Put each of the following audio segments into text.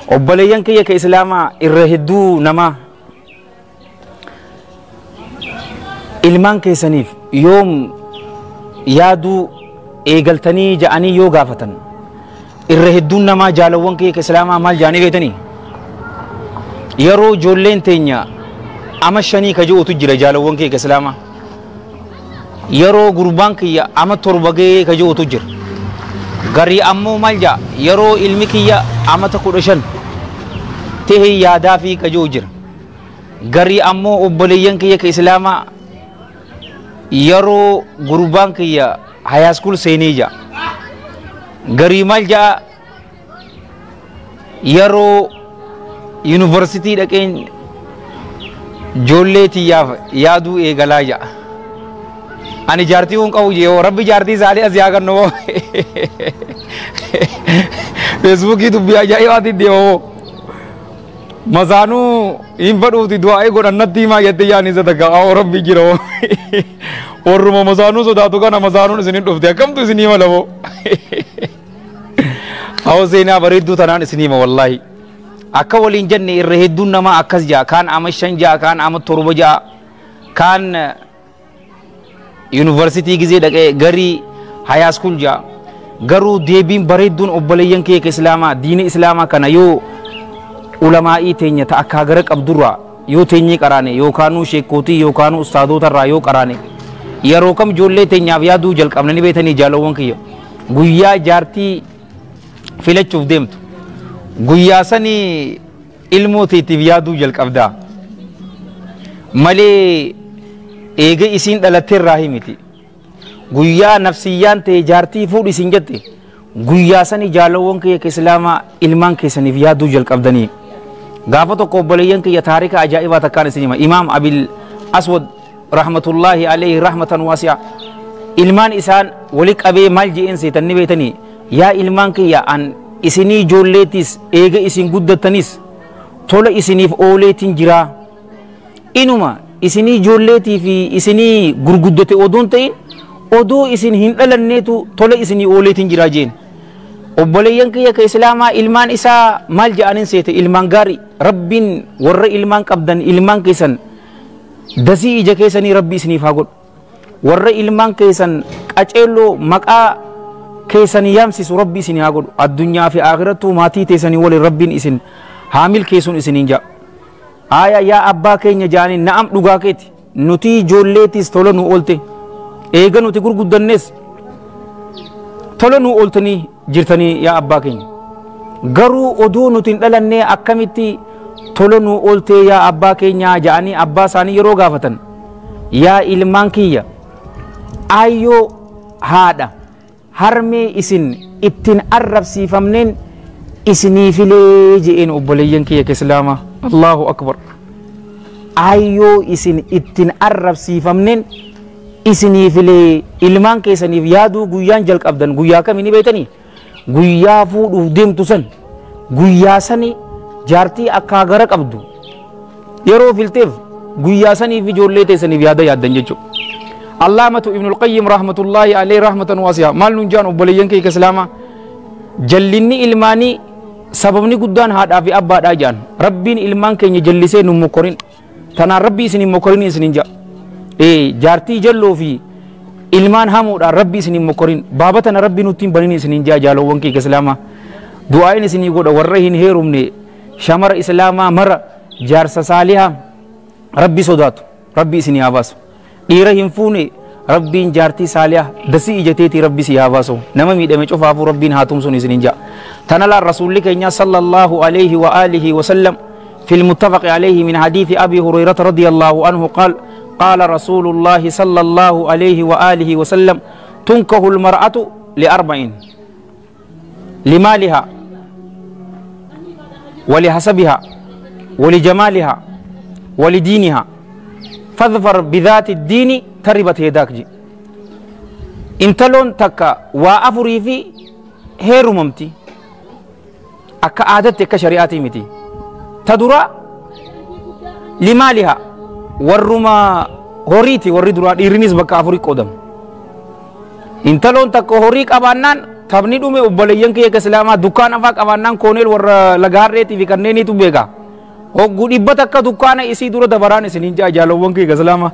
Obboleeyyan kiyya ka Islaamaa, irra hedduu namaa ilmaan keessaniif yoom yaaduu eegaltanii ja'anii yoo gaafatan, irra hedduun namaa, jaalawwan kiyya ka Islaamaa, maal ja'anii beetanii? Yeroo ijoolleen teenya ama 5 ka ji'utu jira. Jaalawwan kiyya ka Islaamaa, yeroo gurbaan kiyya ama 7 gahee ka ji'utu jira. Garii ammoo maal ja'a? Yeroo ilmi kiyya amata 15 ta'e yaadaa fi ka ji'u jira. Garii ammoo, obboleeyyan kiyya ka Islaamaa, yeroo gurbaan kiyya high school seenee ja'a. Garii maal ja'a? Yeroo yuunivarsitii dhaqeen ijoollee tiyyaaf yaaduu eegalaa ja'a. Ani jaartii hun qabu jee, Rabbi jaartii isaanii as yaa kennu. Feesbuukii dubbii ajaa'ibaatiin deema moo. Masaanuu hin fedhuuti du'aa'ee godhannatti himaa jettee yaani isa takka awoo Rabbi jira moo. Warruma masaanuu sodaatu kana masaanuun isinin dhufte, akkamtu isinii mala moo. Awoo, seenaa bareedduu tanaan isinii hima wallaahi. Akka waliin jenne, irra hedduun namaa akkas ja'a. Kaan ama 5 ja'a, kaan ama 7 ja'a, kaan yuunivarsitii gizee dhaqee, garii high school ja'a. Garuu deebiin bareedduun, obboleeyyan kee Islaamaa, diini Islaamaa kana yoo ulamaa'ii teenya ta akka gara qabdurraa yoo teenyee qaraane, yookaanuu sheekootii yookaanuu ustaadotarraa yoo qaraane, yeroo kam ijoollee teenyaaf yaaduu jalqabna ni beetanii? Jaalawwan kiyya, guyyaa jaartii filachuuf deemtu, guyyaa sanii ilmoo teetiif yaaduu jalqabdaa malee eega isiin dhalatteerraa himiti. Guyyaa nafsiyyaan ta'e jaartii fuudhi isin jette, guyyaa sanii, jaalawwan kiyya Islaamaa, ilmaan keessaniif yaaduu jalqabdanii. Gaafa tokko, obboleeyyan kiyya, taarika ajaa'ibaa takkaan isin hima. Imaam Abil Aswad rahmatullaahi alayhi rahmatan waasi'a ilmaan isaan wali qabee maal je'een seetan ni beetanii? Yaa ilmaan kiyya, an isinii ijoolleetis eega isin guddattanis tola isiniif ooleetiin jiraa. Inuma isinii ijoolleetii fi isinii gurguddate odoon ta'in, odoo isin hin dhalanneetu tola isinii ooleetiin jiraa jeen. Obboleeyyan kiyya ka Islaamaa, ilmaan isaa maal je'anin seete? Ilmaan gaarii Rabbiin, warra ilmaan qabdan, ilmaan keessan dasii ija keessanii Rabbi isiniif haa godhu. Warra ilmaan keessan qaceelloo maqaa keessan yaamsisu Rabbi isinii haa godhu. Addunyaa fi akhirattuu maatii teessanii waliin Rabbiin isin haa milkeessuun isiniin ja'a. Aya, yaa abbaa keenya jaaniin, na'am, dhugaa keeti. Nuti ijoolleetis tola nu oolte. Eega nuti gurguddannes tola nu ooltanii jirtanii, yaa abbaa keenya. Garuu oduu nuti hin dhalannee akkamitti tola nu ooltee, yaa abbaa keenyaa, ja'anii abbaa isaanii yeroo gaafatan, yaa ilmaan kiyya, aayyoo haadha harmee isin ittiin arrabsiifamneen isinii filee je'een. Obboleeyyan kiyya Islaamaa, Allahu akbar! Aayyoo isin ittiin arrabsiifamneen isinii filee. Ilmaan keessaniif yaaduu guyyaan jalqabdan guyyaa kamii ni beektanii? Guyyaa fuudhuuf deemtu san, guyyaa sani jaartii akkaa gara qabdu yeroo filteef, guyyaa saniif ijoollee teessaniif yaada yaaddan jechuudha. Allaamatu Ibnul Qayyim rahmatullaahi alayhi rahmatan waasi'a maal nuun jaan, obboleeyyan kee Islaamaa? Jallinni ilmaanii sababni guddaan haadhaa fi abbaadhaa jaan. Rabbiin ilmaan keenya jallisee nu mokorin, tanaan Rabbi isin hin mokorin isinin ja'a. Jaartii jalloo fi ilmaan hamuudhaan Rabbi isin hin mokorin, baaba tana Rabbi nutti hin banin isinin ja'a. Jaalowwan kee Islaamaa, du'aayin isinii godha. Warra hin heerumne, shamara Islaamaa mara, jaarsa saalihaa Rabbi sodaatu Rabbi isinii haa baasu. Dhiira hin fuune, Rabbiin jaartii saalihaa dasii ijateetii Rabbi si haa baasu. Nama miidhame cufaafuu Rabbiin haa tumsuun isinin ja'a. Tana laan Rasuulli keenya sallallahu alayhi wa alihi wa sallam في المتفق عليه من حديث أبي هريرة رضي الله عنه قال: قال رسول الله صلى الله عليه وآله وسلم: تنكه المرأة لأربع: لمالها ولحسبها ولجمالها ولدينها، فاظفر بذات الدين تربت يداك. جي intaloon takka waa afurii fi heerumamti akka aadatti, akka shari'aatii miti. Ta dura limaaliha, warruma horiiti. Warri duraa dhiirrinis bakka afurii qoodamu. Intaloon takka horii qabaannaan Taphni dhume obboleeyyan kiyya islaamaa dukkaana faa qabaannaan kooneel warra lagaarreetii fi kanneeniitu beeka. Hogguu 100 dukkaana isii dura dabaraan isiniin ja'a jaalawwan kiyya islaamaa.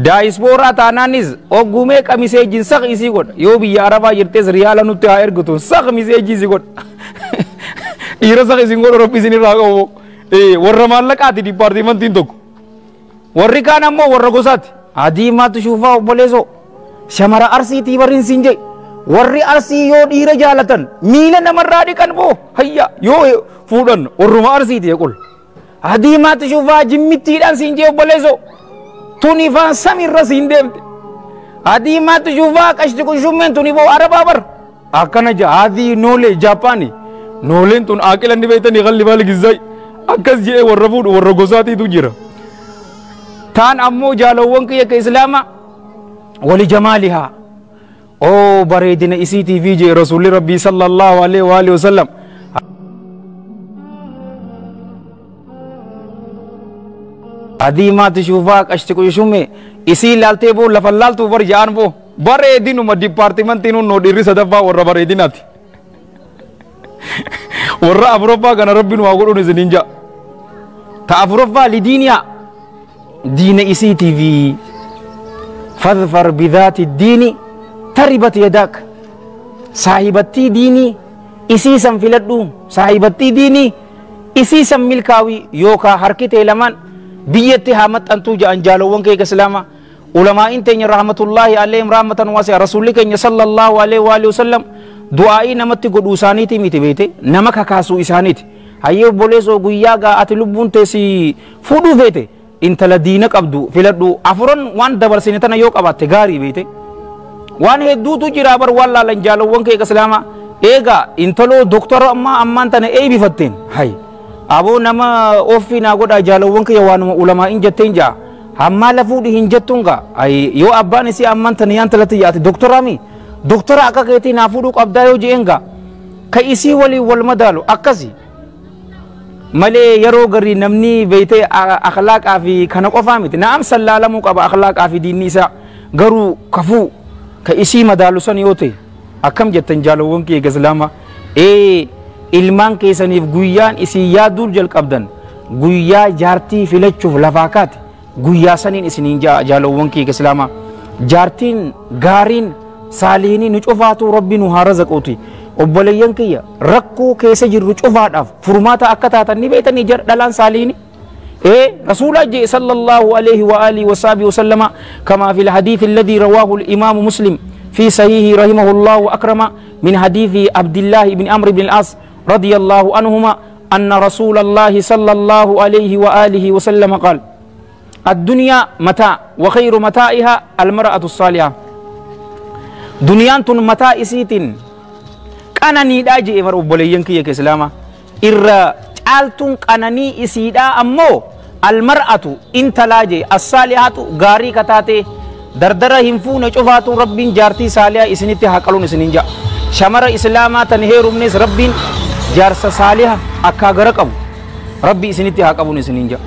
Daayispooraa taanaanis hogguu meeqa miseejiin saq isii godha. Yoo biyya Arabaa jirtes riyaala nutti haa ergitu saq miseejii isii godha. Dhiira saq isin godhu rabbi isinirraa qabu. Warra maallaqaati dipaartimentiin tokko. Warri kaan ammoo warra gosaati. Adii maatu shuufaa obboleessoo. Shamara arsiitii barriin siin jee. Warri arsii yoo dhiira jaalatan miila namarraa dhiqan boo hayya yoo fuudhan warruma arsiiti qul. Adii maatu shuufaa jimmittiidhaan siin jee obboleessoo. Tuni faan samiirra siin deemte. Adii maatu shuufaa qashti qushummeen tuni boo arabaa bar. Akkana jaa adii noolee Jaapaani. Nooleen tun aaqilan ni beektanii qalli baali gizzaay. Akkas jee warra fuudhu warra gosaatiitu jira. Taan ammoo jaalawwan kiyya ka islaamaa wali jamaalihaa. Oo bareedina isiitii fi jee rasuulli rabbii sallallahu alaihi wa alihi wasallam. Adii maati shuufaa qashti qushumme isii laaltee boo lafa laaltuu bar ja'an boo bareedinuma dipaartimentiin hunnoo dhiirri sadaffaa warra bareedinaati. Warra afuraffaa kana rabbiin waa godhuun isiniin ja'a. Ta afuraffaa lidiiniyaa diina isiitii fi fadfar bidhaati diini taribat yadaak. Saahibattii diinii isii san filadhu saahibattii diinii isii san milkaawii yookaa harki ta'e lamaan biyyatti haa maxxantuu ja'an jaalawwan kee islaamaa. Ulamaa'in teenya rahmatullaahi alayhim rahmatan waasi'a rasuulli keenya sallallahu alaihi wa alihi wasallam du'aa'ii namatti godhuu isaaniiti miti beete nama kakaasuu isaaniiti. Hayyee obboleessoo guyyaa gaa ati lubbuun teessi fuudhuu feete intala diina qabdu filadhu afuran waan dabarsine tana yoo qabaatte gaarii beete. Waan hedduutu jira bar waan laalan jaalawwan kee islaamaa. Eegaa intaloo doktora ammaa ammaan tana eebifatteen hay aboo nama ofii naa godhaa jaalawwan kee waanuma ulamaa'in jetteen jaa. Hammaa lafuudhi hin jettuun gaa yoo abbaan isii ammaan tana yaan talatti yaate doktoraami doktora akka keetii naa fuudhuu qabdaa yoo je'een gaa ka isii waliin wal madaalu akkasi malee yeroo garii namni beeytee akhlaaqaa fi kana qofaa miti na'am sallaalamuu qaba akhlaaqaa fi diinni isaa garuu kafuu ka isii madaalu san yoo ta'e akkam jettan jaalawwan kee islaama ilmaan keessaniif guyyaan isii yaaduu jalqabdan guyyaa jaartii filachuuf lafaa kaate guyyaa saniin isiniin jaalawwan kee islaamaa jaartiin gaariin saalihinii nu cufaatu rabbi nu haa razaquuti obboleeyyan kiyya rakkoo keessa jirru cufaadhaaf furmaata akka taatan ni beektanii jara dhalaan saalihinii رسول الله صلى الله عليه وآله وصحبه وسلم كما في الحديث الذي رواه الإمام مسلم في صحيحه رحمه الله وأكرم من حديث عبد الله بن عمرو بن العاص رضي الله عنهما أن رسول الله صلى الله عليه وآله وسلم قال الدنيا متاع وخير متاعها المرأة الصالحة. دنيا متاع إسيتين كانني داجي إفر أبوليين كي إسلاما إرى caaltuun qananii isiidhaa ammoo almar'atu intalaa jee assaalihatu gaarii kataate dardara hin fuune cufaatu rabbiin jaartii saalihaa isinitti haa qaluun isiniin ja'a. Shamara islaamaa tan heerumnes rabbiin jaarsa saaliha akkaa gara qabu rabbi isinitti haa qabuun isiniin ja'a.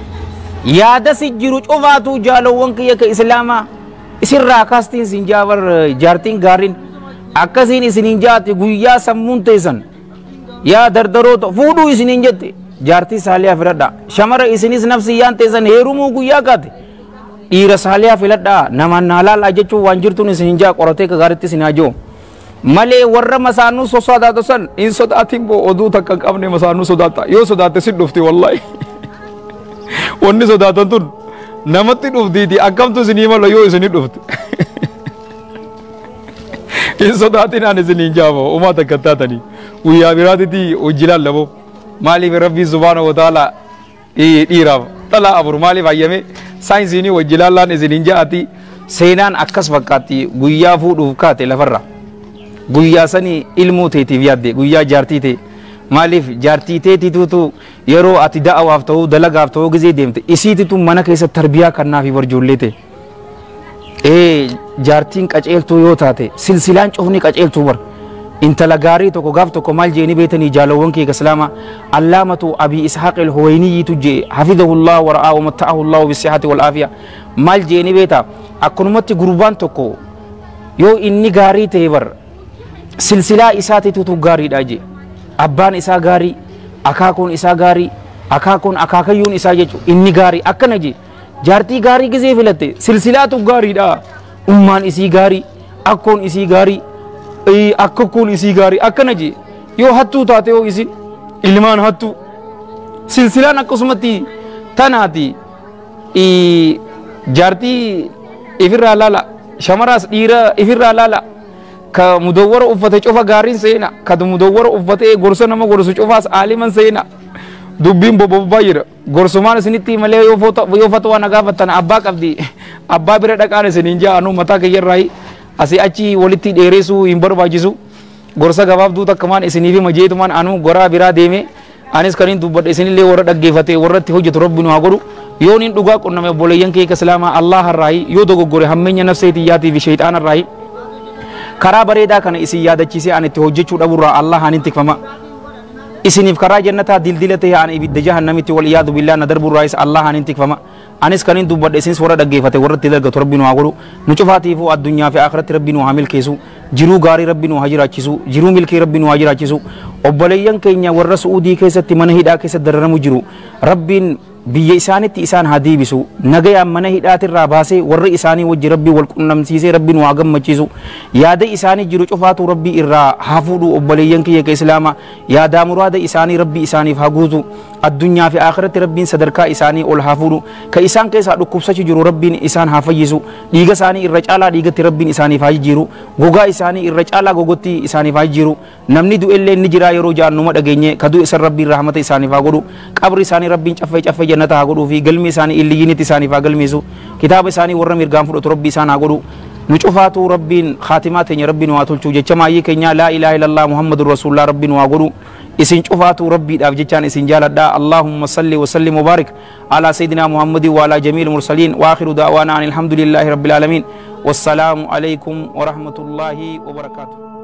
Yaada si jiru cufaatu jaalowwan kiyya ka islaamaa isirraa kaastiin sin jaabar jaartiin gaariin akkasiin isiniin jaati guyyaa sammuun teessan yaa dardaroota fuudhuu isiniin jette jaartii saalihaa filadhaa shamara isinis nafsiyyaan teessan heerumuu guyyaa kaate dhiira saalihaa filadhaa namaan naa laalaa jechuun waan jirtuun isiniin jaa qoratee ka gaaritti isin haa jiru malee warra masaanuu sosodaatu san hin sodaatin boo oduu takka hin qabne masaanuu sodaata yoo sodaatte si dhufti wallaahi wanni sodaatan tun namatti dhuftiiti akkamtu isinii mala yoo isinii dhufte hin sodaatin ani isiniin jaamo umaa takka taatanii guyyaa biraatitti hojii lallaboo maaliif rabbii subhaanahu wa ta'ala dhiiraaf dhalaa afur maaliif hayyame saayinsiinii hojii laallaan isiniin ja'ati seenaan akkas fakkaatti guyyaa fuudhuuf kaate lafarra guyyaa sanii ilmoo teetiif yaadde guyyaa jaartii ta'e maaliif jaartii teetituutu yeroo ati da'awaaf ta'uu dalagaaf ta'uu gizee deemte isiititu mana keessa tarbiyaa kannaafi barjoollee ta'e jaartiin qaceeltuu yoo taate silsilaan cufni qaceeltuu bar intala gaarii tokko gaaf tokko maal jeeni beetanii jaalawwan kee islaama allaamatu abi ishaaq alhuwayniyyiitu jee hafidahullah wa ra'aa wa matta'ahu allahu bisihhati wal aafiya maal jeeni beeta akkanumatti gurbaan tokko yoo inni gaarii ta'e bar Silsilaa isaatiitu gaariidha je. Abbaan isaa gaarii, akaakuun isaa gaarii, akaakuun akaakayyuun isaa jechuudha inni gaarii akkana je. Jaartii gaarii gizee filatte silsilaatu gaariidha. Ummaan isii gaarii, akkoon isii gaarii, akkokkoon isii gaarii akkana je. Yoo hattuu taate yoo isin ilmaan hattuu. Silsilaan akkasumatti tanaati. Jaartii ifirraa laala, shamaraas dhiira ifirraa laala. Ka mudawwara uffate cufa gaariin seena, ka mudawwara uffatee gorsa nama gorsu cufaas aaliman seena. Dubbiin bobobbaa jira. Gorsumaan isinitti malee yoo fatwaa na gaafattan abbaa qabdi. Abbaa bira dhaqaan isiniin jaa anuu mataa kiyyarraayi. Asii achi walitti dheereessuu hin barbaachisu. Gorsa gabaabduu takkamaan isiniif hima jeetumaan anuu goraa biraa deeme. Anis kan hin dubbadhe isinillee warra dhaggeeffate warra itti hojjetu Rabbi nu haa godhu. Yoo niin dhugaa qunname obboleeyyan kee islaamaa Allah irraayi, yoo dogoggore hammeenya nafsee tiyyaatii fi shayxaana irraayi. Karaa bareedaa kana isin yaadachiisee ani itti hojjechuu dhaburraa Allah anin tikfama. Isiniif karaa jannataa dildila ta'e ani ibidda jahannamitti wal iyaadu billaa na darburraayis Allah anin tikfama. Anis kan hin dubbadhe isinis warra dhaggeeffate warra itti dalgatu Rabbi nu haa godhu. Nu cufaatiifuu addunyaa fi akhiratti Rabbi nu haa milkeessu. Jiruu gaarii Rabbi nu haa jiraachisu. Jiruu milkii Rabbi nu haa jiraachisu. Obboleeyyan keenya warra Su'uudii keessatti mana hidhaa keessatti dararamu jiru. Rabbiin biyya isaanitti isaan haa deebisu. Nagayaan mana hidhaatirraa baasee warra isaanii wajji Rabbi wal qunnamsiisee Rabbi nu haa gammachiisu. Yaada isaanii jiru cufaatu Rabbi irraa haa fuudhu obboleeyyan kiyya ka Islaama. Yaadaa muraada isaanii Rabbi isaaniif haa guutu. Addunyaa fi akhiratti Rabbiin sadarkaa isaanii ol haa fuudhu. Ka isaan keessaa dhukkubsachu jiru Rabbiin isaan haa fayyisu. Dhiiga isaanii irra caalaa dhiigatti Rabbiin isaaniif haa jijjiiru. Gogaa isaanii irra caalaa gogotti isaaniif haa jijjiiru. Namni du'ellee ni jira yeroo ja'an numa dhageenye ka du'e san Rabbiin rahmata isaaniif haa godhu. Qabri isaanii Rabbiin caffee caffee jannata haa godhuu fi galmi isaanii illiyyinitti isaaniif haa galmeessu. Kitaaba isaanii warra mirgaan fudhatu Rabbi isaan haa godhu. Nu cufaatu Rabbiin khaatimaa teenya Rabbi nu haa tolchu. Jecha maayyii keenya laa ilaaha illallah Muhammadur Rasuulullah Rabbi nu haa godhu. Isin cufaatu Rabbiidhaaf jechaan isin jaaladha. Allahumma salli wa sallim wa barik ala sayyidina Muhammadin wa ala jamiil mursaliin wa akhiru da'waana anil hamdulillahi rabbil aalamiin. Wassalaamu alaykum wa rahmatullahi wa barakaatuh.